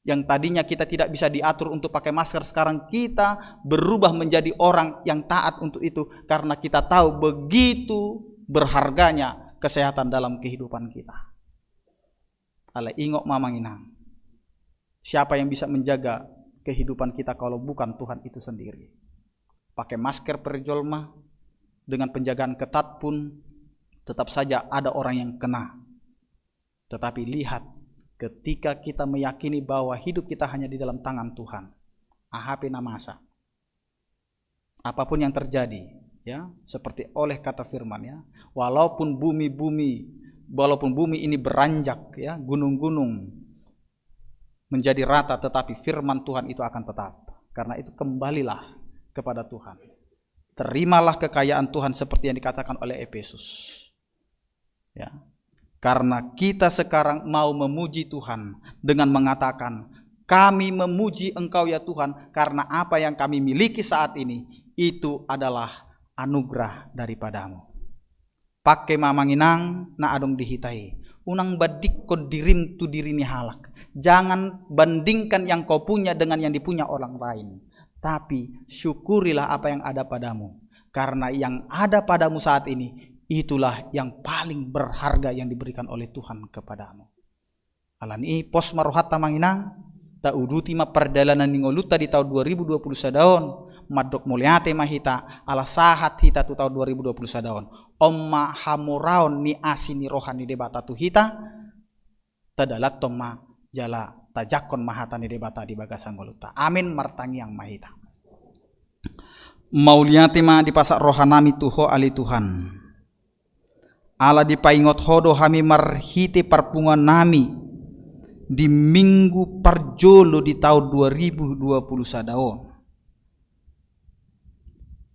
Yang tadinya kita tidak bisa diatur untuk pakai masker, sekarang kita berubah menjadi orang yang taat untuk itu karena kita tahu begitu berharganya kesehatan dalam kehidupan kita. Alai ingot ma amang inang, siapa yang bisa menjaga kehidupan kita kalau bukan Tuhan itu sendiri? Pakai masker per jolma, dengan penjagaan ketat pun tetap saja ada orang yang kena. Tetapi lihat, ketika kita meyakini bahwa hidup kita hanya di dalam tangan Tuhan, aha pe na masa, apapun yang terjadi, ya, seperti oleh kata firman, ya, walaupun bumi-bumi, walaupun bumi ini beranjak, ya, gunung-gunung menjadi rata, tetapi firman Tuhan itu akan tetap. Karena itu kembalilah kepada Tuhan. Terimalah kekayaan Tuhan seperti yang dikatakan oleh Efesus. Ya. Karena kita sekarang mau memuji Tuhan dengan mengatakan, "Kami memuji Engkau ya Tuhan, karena apa yang kami miliki saat ini, itu adalah anugerah daripada-Mu." Pake ma amang inang na adong di hita i. Unang bandingkon dirim tu diri ni halak. Jangan bandingkan yang kau punya dengan yang dipunya orang lain. Tapi syukurilah apa yang ada padamu. Karena yang ada padamu saat ini, itulah yang paling berharga yang diberikan oleh Tuhan kepadamu. Alani i pos ma rohanta amang inang, tauduti ma pardalanan ni ngolunta di taon dua ribu dua puluh sada on, mandok mauliate ma hita, ala sahat hita tu taon dua ribu dua puluh sada on. On ma hamoraon ni asi ni roha ni Debata tu hita, tadalanhon ma jala tajangkon ma hata ni Debata di bagasan ngolunta. Amin, martangiang ma hita. Mauliate ma dipasahat rohanami tu Ho ale Tuhan. Ala dipaingot Ho do hami marhite parpunguannami di minggu parjolo di taon dua ribu dua puluh sada on.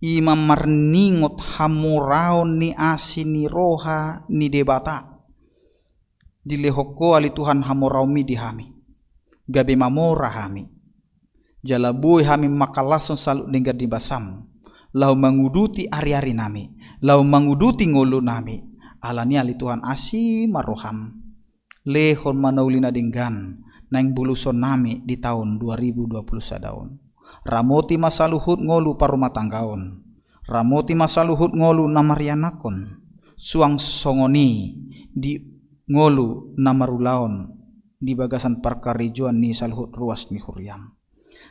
I ma marningot hamoraon ni asi ni roha ni Debata. Dilehon Ho ale Tuhan hamoraonmi di hami. Gabe mamora hami. Jala boi hami mangkalashon saluhut denggan ni basaM. Laho manguduti ariarinami. Laho manguduti ngolunami. Alani i ale Tuhan asi ma rohaM. Lehon ma na uli na denggan. Naeng bulusonnami di taon dua ribu dua puluh sada on. Ramoti ma saluhut ngolu parumatanggaon. Ramoti ma saluhut ngolu na marianakhon. Suang songon i di ngolu na marulaon di bagasan parkarejoan ni saluhut ruas ni huriaM.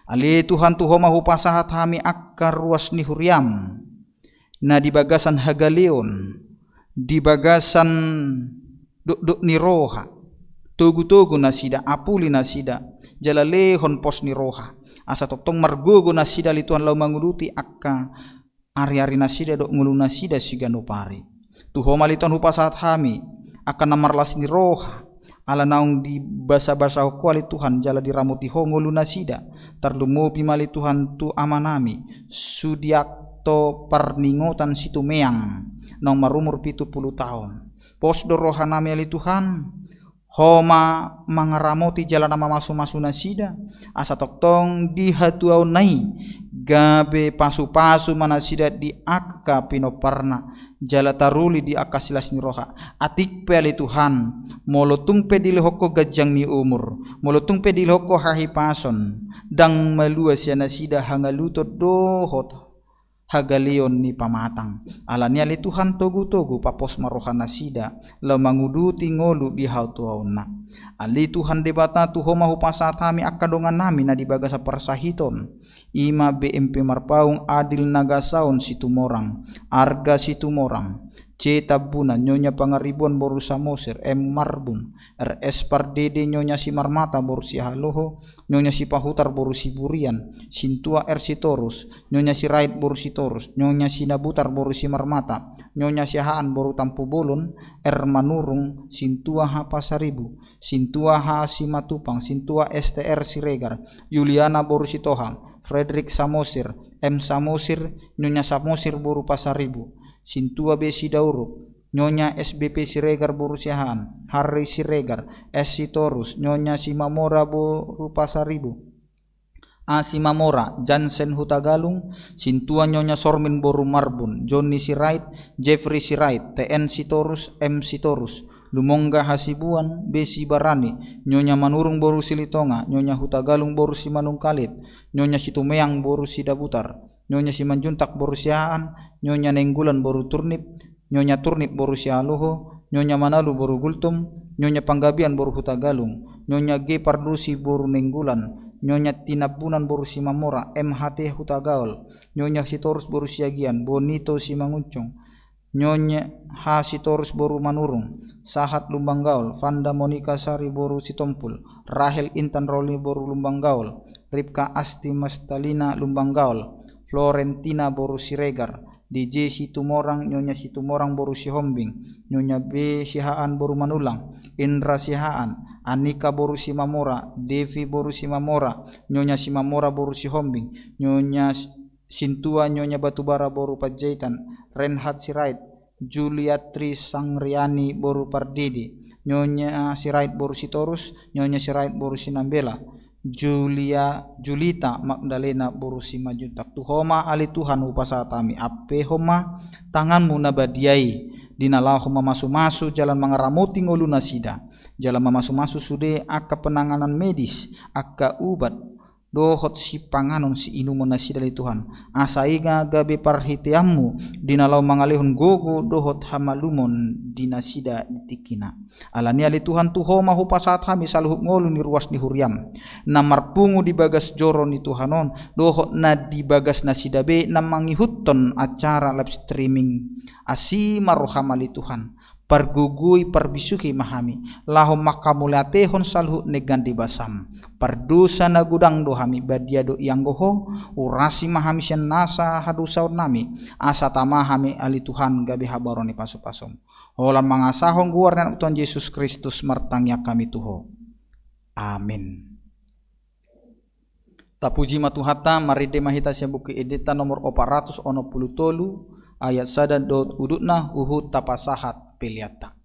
Ale Tuhan, tu Ho ma hupasahat hami angka ruas ni huriaM na di bagasan hagaleon, di bagasan dokdok ni roha. Togu-togu nasida, apuli nasida, jala lehon pos ni roha. Asa tongtong margogo nasida ale Tuhan laho manguduti angka ariari nasida dohot ngolu nasida siganup ari. Tu Ho ma ale Tuhan hupasahat hami angka na marlas ni roha, ala naung dibasabasahon Ho ale Tuhan jala diramoti Ho ngolu nasida. Tarlumobi ma ale Tuhan tu amanami Sudiakto Parningotan Situmeang, naung marumur pitu pulu taon. Pos do rohanami ale Tuhan, Ho ma mangaramoti jala na mamasumasu nasida, asa tongtong di hatuaonna i gabe pasupasu ma nasida di angka pinomparna, jala taruli di angka silas ni roha. Atik pe ale Tuhan, molo tung pe dilehon Ho ganjang ni umur, molo tung pe dilehon Ho hahipason, ndang malua sian nasida hangaluton dohot hagaleon ni pamatang. Alani i ale Tuhan, togu-togu papos ma roha nasida laho manguduti ngolu di hatuaonna. Ale Tuhan Debata, tu Ho ma hupasahat hami angka dongannami na di bagasan parsahiton, i ma B M P Marpaung, Adil Nagasaon Situmorang, Arga Situmorang, C Tambunan, Nyonya Pangaribuan boru Samosir, M Marbun, R S Pardede, Nyonya Simarmata boru Sihaloho, Nyonya Sipahutar boru Siburian, Sintua R Sitorus, Nyonya Sirait boru Sitorus, Nyonya Sinabutar boru Simarmata, Nyonya Siahaan boru Tampubolon, R Manurung, Sintua H Pasaribu, Sintua H Simatupang, Sintua S T R Siregar, Yuliana boru Sitohang, Fredrik Samosir, M Samosir, Nyonya Samosir boru Pasaribu, Sintua B Sidauruk, Nyonya S B P Siregar boru Siahaan, Harry Siregar, S Sitorus, Nyonya Simamora boru Pasaribu, Simamora, Jansen Hutagalung, Sintua Nyonya Sormin boru Marbun, Joni Sirait, Jeffrey Sirait, T N Sitorus, M Sitorus, Lumongga Hasibuan, B Sibarani, Nyonya Manurung boru Silitonga, Nyonya Hutagalung boru Simanungkalit, Nyonya Situmeang boru Sidabutar, Nyonya Simanjuntak boru Siahaan, Nyonya Nainggolan boru Turnip, Nyonya Turnip boru Sialuhu, Nyonya Manalu boru Gultom, Nyonya Panggabean boru Hutagalung, Nyonya G Pardusi boru Nainggolan, Nyonya Tinambunan boru Simamora, M H T Hutagaol, Nyonya Sitorus boru Siagian, Bonito Simangunsung, Nyonya H Sitorus boru Manurung, Sahat Lumbangaol, Fanda Monika Sari boru Sitompul, Rahel Intan Roli boru Lumbangaol, Ripka Asti Mastalina Lumbangaol, Florentina boru Siregar, D J Situmorang, Nyonya Situmorang boru Sihombing, Nyonya B Siahaan boru Manulang, Indra Siahaan, Anika boru Simamora, Devi boru Simamora, Nyonya Simamora boru Sihombing, Nyonya Sintua, Nyonya Batubara boru Panjaitan, Renhat Sirait, Juliatri Sangriani boru Pardede, Nyonya Sirait boru Sitorus, Nyonya Sirait boru Sinambela, Julia, Julita Magdalena boru Simanjuntak. Tu Ho ma ale Tuhan hupasahat hami, ampehon ma tanganmu na badia i di na laho mamasumasu jala mangaramoti ngolunasida, jala mamasumasu sude angka penanganan medis, angka ubat, dohot sipanganon siinumon nasida ale Tuhan, asa i ma gabe parhiteanmu di na laho mangalehon gogo dohot hamalumon di nasida di tingkina. Alani i ale Tuhan, tu Ho ma hupasahat hami saluhut ngolu ni ruas ni huriam, na marpungu di bagas joro ni Tuhan on, dohot na di bagas nasida be na mangihuthon acara live streaming. Asi ma roham ale Tuhan, pargogoi parbisuhi ma hami, laho manghamauliatehon saluhut denggan di basam. Pardosa na godang do hami, badia do ianggo Ho, urasi ma hami sian nasa hadosaonnami, asa tama hami ale Tuhan gabe habaoran ni pasupasum. Holan mangasahon goar ni Anakmu Tuhan Jesus Kristus martangiang hami tu Ho. Amin. Tapuji ma Tuhanta, marende ma hita sian Buku Endenta nomor opat ratus onom pulu tolu, ayat sada dohot udutna, huhut tapasahat peleanta.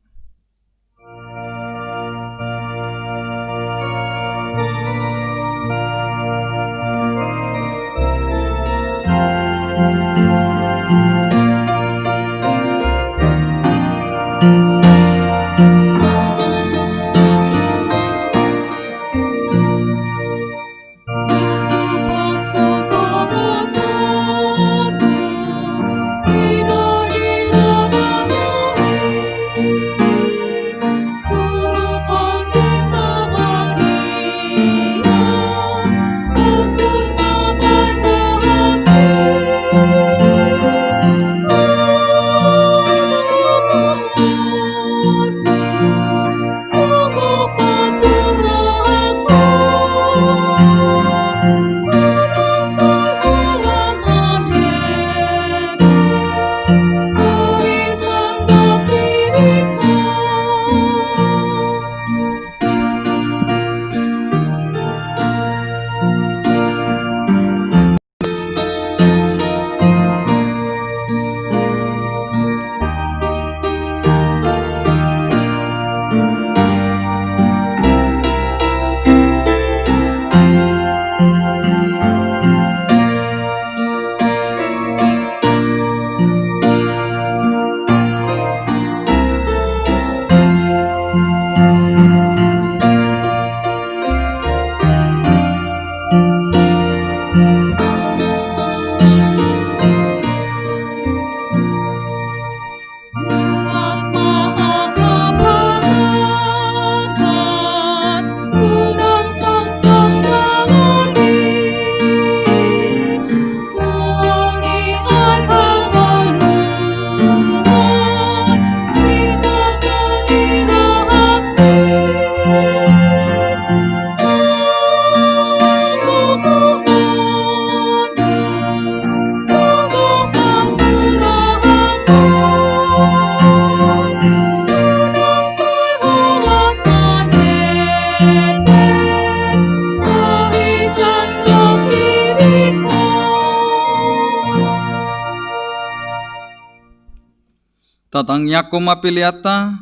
Tatangiangkon ma peleanta,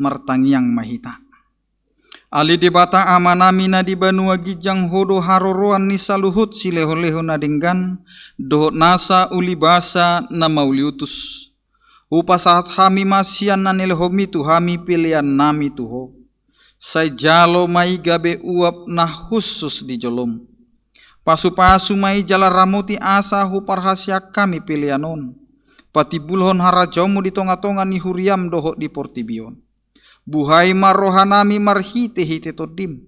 martangiang ma hita. Ale Debata Amanami na di banua ginjang, Ho do haroroan ni saluhut sileholeho na denggan, dohot nasa ulibasa na mauliutus. Hupasahat hami ma sian na nilehonMi tu hami peleannami tu Ho. Sai jalo ma i gabe uap na hushus di joloM. Pasupasu ma i jala ramoti asa huparhaseang hami pelean on, patimbulhon harajaonMu di tongatonga ni huriaM dohot di portibi on. Buhai ma rohanami marhitehite TondiM,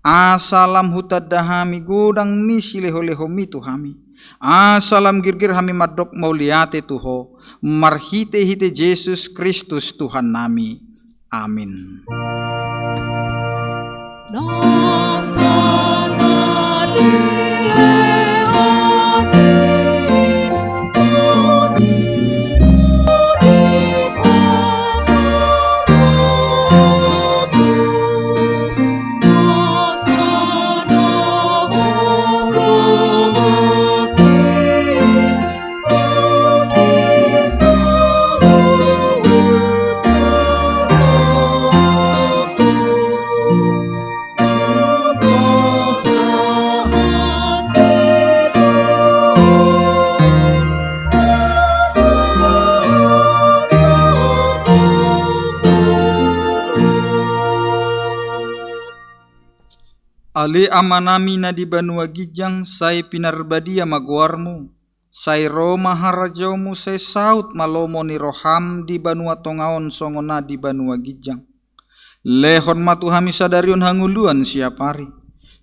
asa lam hutanda hami godang ni sileholehonMi tu hami, asa lam girgir hami mandok mauliate tu Ho, marhitehite Jesus Kristus Tuhannami. Amin. Ale Amanami na di banua ginjang, sai pinarbadia ma goarMu. Sai ro ma harajaonMu, sai saut ma lomo ni rohaM di banua tonga on songon na di banua ginjang. Lehon ma tu hami sadari on hangoluan siapari.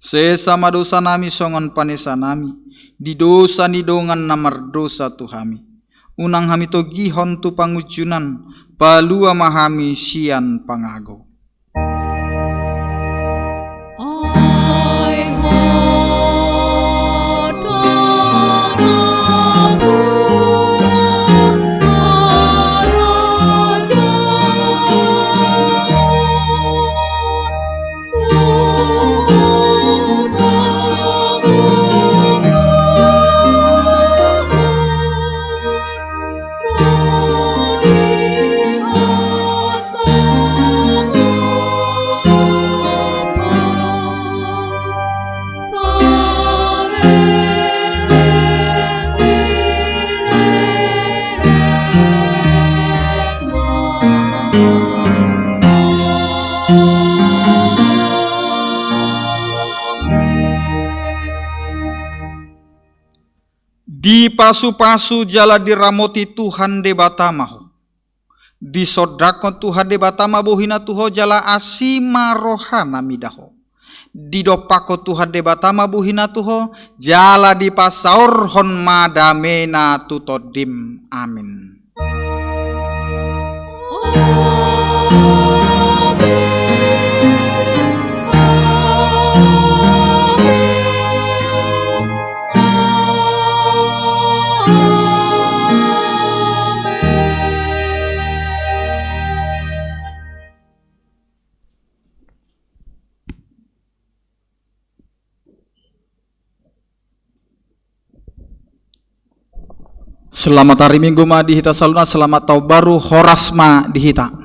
Sesa ma dosanami songon panesanami di dosa ni dongan na mardosa tu hami. Unang hami togihon tu pangunjunan, palua ma hami sian pangago. Dipasupasu jala diramoti Tuhan Debata ma ho. Disondangkon Tuhan Debata ma bohiNa tu ho jala asi ma rohaNa mida ho. Didompakkon Tuhan Debata ma bohiNa tu ho jala dipasaorhon ma dameNa tu tondim. Amin. Selamat hari Minggu ma di hita saluhutna, selamat tahun baru, horas ma di hita.